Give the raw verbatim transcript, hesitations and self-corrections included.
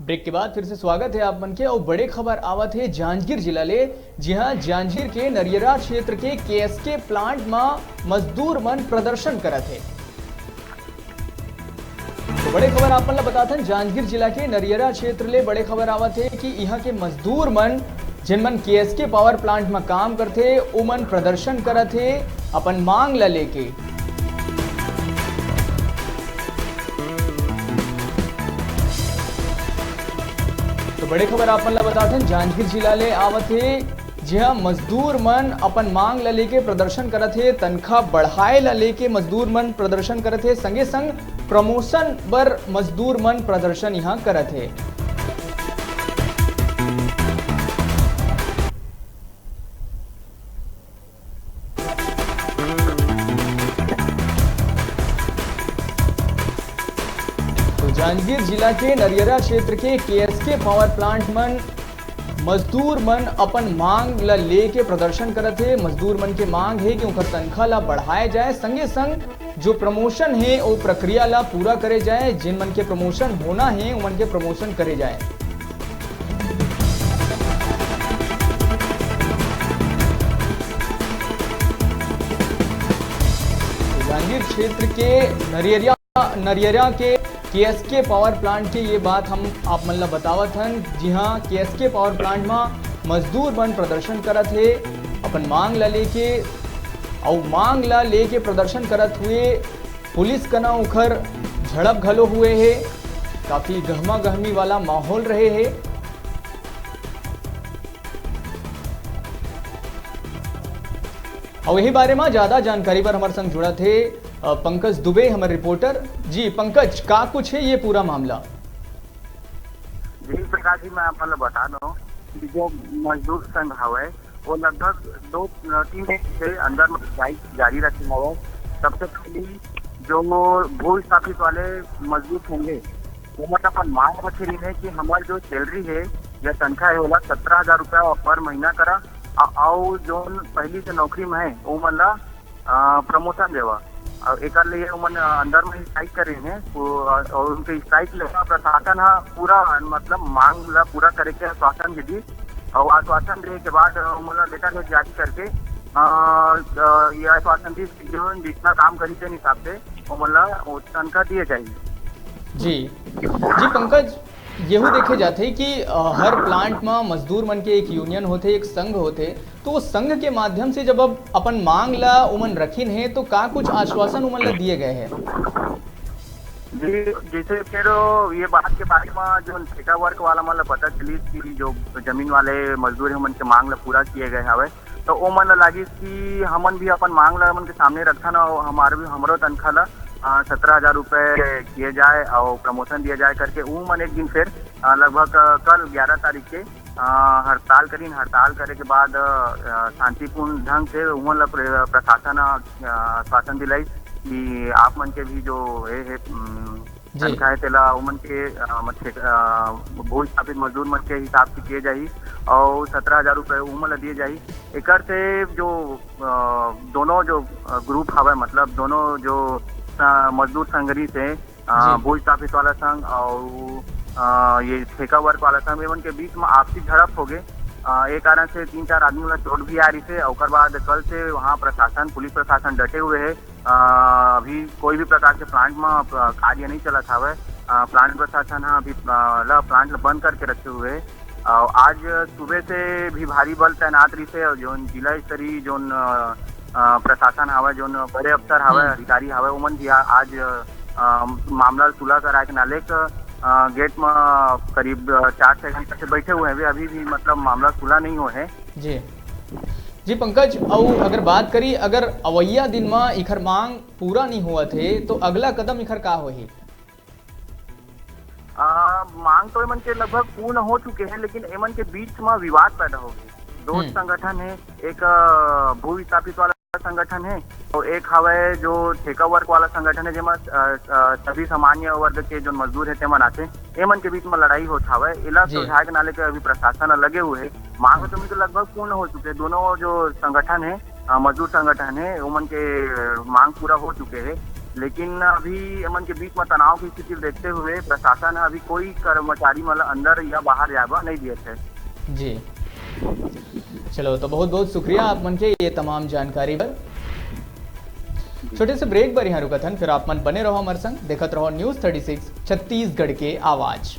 Break के बाद फिर से स्वागत है आप मन के। और बड़े खबर आवत है जांजगीर जिला ले, जी हाँ, जांजगीर के नरियरा क्षेत्र के केएसके प्लांट म मजदूर मन प्रदर्शन करत है। तो बड़े खबर आप मन ला बताथन, जांजगीर जिला के नरियरा क्षेत्र ले बड़े खबर आवत है कि यहाँ के मजदूर मन, जिन मन केएसके पावर प्लांट म काम करथे, ओमन प्रदर्शन करत हे अपन मांग ला लेके। तो बड़े खबर आप मन ला बताथन, जांजगीर जिला ले आवत हे, जिहां मजदूर मन अपन मांग ला लेके प्रदर्शन करत हे, तनखा बढ़ाए ला लेके मजदूर मन प्रदर्शन करत हे, संगे संग प्रमोशन बर मजदूर मन प्रदर्शन यहां करत हे। तो जांजगीर जिला के नरियरा क्षेत्र के केएसके पावर प्लांट मन मजदूर मन अपन मांग ला लेके प्रदर्शन करत हे। मजदूर मन के मांग हे कि उनकर तनखा ला बढ़ाए जाए, संगे संग जो प्रमोशन हे, ओ प्रक्रिया ला पूरा करे जाए। जिन मन के प्रमोशन होना हे, उमन के प्रमोशन करे जाए। जांजगीर क्षेत्र के नरियरिया, नरियरिया के केएसके पावर प्लांट के ये बात हम आप मन ला बतावत हन। जी हाँ, केएसके पावर प्लांट म मजदूर मन प्रदर्शन करत हे अपन मांग ला लेके, अउ मांग ला लेके प्रदर्शन करत हुए पुलिस कना उखर झड़प घलो हुए हे। काफी गहमा गहमी वाला माहौल रहे हे। अउ यही बारे म ज्यादा जानकारी बर हमर संग जुड़त हे, अ, पंकज दुबे, हमर रिपोर्टर। जी पंकज, का कुछ हे ये पूरा मामला? जी प्रकाश जी, मैं आप मन ल बता दो कि जो मजदूर संघ हवय, वो लगभग दो, तीन दिन से अंदर में स्ट्राइक जारी रखे हवय। सबसे पहली जो भू स्थापित वाले मजदूर होंगे, वो मन अपन मांग रखे रहिन हे कि हमर जो सैलरी हे या तनखा हे, ओला सत्रह हजार रुपया पर महीना करा, अ-, अउ जोन पहली से नौकरी में हे, वो मन ला, अ, प्रमोशन देवा। अउ एकर लिए वो मन, अ, अंदर में स्ट्राइक करे हे, वो, अ, और उनके स्ट्राइक ले प्रशासन हा पूरा, मतलब, मांग ला पूरा करे के आश्वासन भी दी, और आश्वासन देने के बाद, अ, वो मन ला लेटर भी जारी करके, अ, अ, ये आश्वासन दी कि जो जितना काम करी तेन हिसाब से वो मन ला वो तनखा दिए जाही। जी, जी पंकज, यहू देखे जाथे कि, अ, हर प्लांट म मजदूर मन के एक यूनियन होथे, एक संघ होथे, तो वो संघ के माध्यम से जब अब अपन मांग ला उमन रखिन हे, तो का कुछ आश्वासन उमन ला दिए गए हे? जी, जैसे फिर ये बात के बारे में जो ठेका वर्क वाला मन ला पता चली कि जो जमीन वाले मजदूर हे, उमन के मांग ला पूरा किए गए हवे, तो ओ मन ला लागिस कि हमन भी अपन मांग ला मन के सामने रखथन और हमारे भी, हमरो तनखा ला, अ, सत्रह हजार रुपए किए जाए और प्रमोशन दिए जाए करके ऊ मन एक दिन फिर, अ, लगभग, अ, कल ग्यारह तारीख के, अ, हड़ताल करिन। हड़ताल करे के बाद, अ, शांतिपूर्ण ढंग से उमन ला प्र-, प्रशासन, अ, आश्वासन दिलाई कि आप मन के भी जो ये है, उम, जी। तनखा है तेला उमन के, अ, मत-, अ, भू स्थापित मजदूर मन के हिसाब से किए जाही और सत्रह हजार रुपए उमन ला दिए जाही। एकर से जो, अ, दोनों जो, अ, ग्रुप हवय, मतलब दोनों जो, अ, मजदूर संघ रहिस हे, अ, जी। भू स्थापित वाला संघ और, अ, ये ठेका वर्क वाला संघ, एमन के बीच में आपसी झड़प हो गए। अ, ए कारण से तीन चार आदमी ला चोट भी आ रही थे। ओकर बाद कल से वहाँ प्रशासन, पुलिस प्रशासन डटे हुए है। अ, अभी कोई भी प्रकार के प्लांट में, अ, कार्य नहीं चलत हवय। अ, प्लांट प्रशासन ह अभी, अ, ला प्लांट ला बंद करके रखे हुए है। अ, आज सुबह से भी भारी बल तैनात रहिसे और जोन जिला स्तरीय जोन, अ, अ, प्रशासन हवय, जोन बड़े अफसर हवय, हम्म। अधिकारी हवय, ओमन भी आ-, आज, अ, मामला सुलह कराए के नाले क, अ, गेट म करीब, अ, चार छह घंटा से बैठे हुए हैं। अभी, अभी भी मतलब मामला सुलह नहीं हुए है। जी। जी पंकज, अउ अगर बात करी, अगर अवइया दिन म इखर मांग पूरा नहीं होवत हे, तो अगला कदम इखर का होही? आ, मांग तो एमन के लगभग पूर्ण हो चुके हैं, लेकिन एमन के बीच में विवाद पैदा हो गए। दो हम्म। संगठन है, एक, अ, भू विस्थापित वाला संगठन है और एक हवय जो ठेका वर्क वाला संगठन है, जेमा, अ, अ, सभी सामान्य वर्ग के जो मजदूर है, तेमन आथे। एमन के बीच में लड़ाई होत हवय। एला जी। सुलझाए के नाले के अभी प्रशासन ह लगे हुए है। मांग हम्म। तो एमन के लगभग पूर्ण हो चुके हैं। दोनों जो संगठन है, अ, मजदूर संगठन है, ओमन के, अ, मांग पूरा हो चुके हैं। लेकिन अभी एमन के बीच में तनाव की स्थिति देखते हुए प्रशासन ह अभी कोई कर्मचारी मन ल अंदर या बाहर जाए बर नहीं दिए थे। जी, चलो, तो बहुत बहुत शुक्रिया आप मन के ये तमाम जानकारी बर। छोटे से ब्रेक बर यहाँ रुकत हन, फिर आप मन बने रहो हमारे संग, देखत रहो न्यूज़ थर्टी सिक्स छत्तीसगढ़ के आवाज़।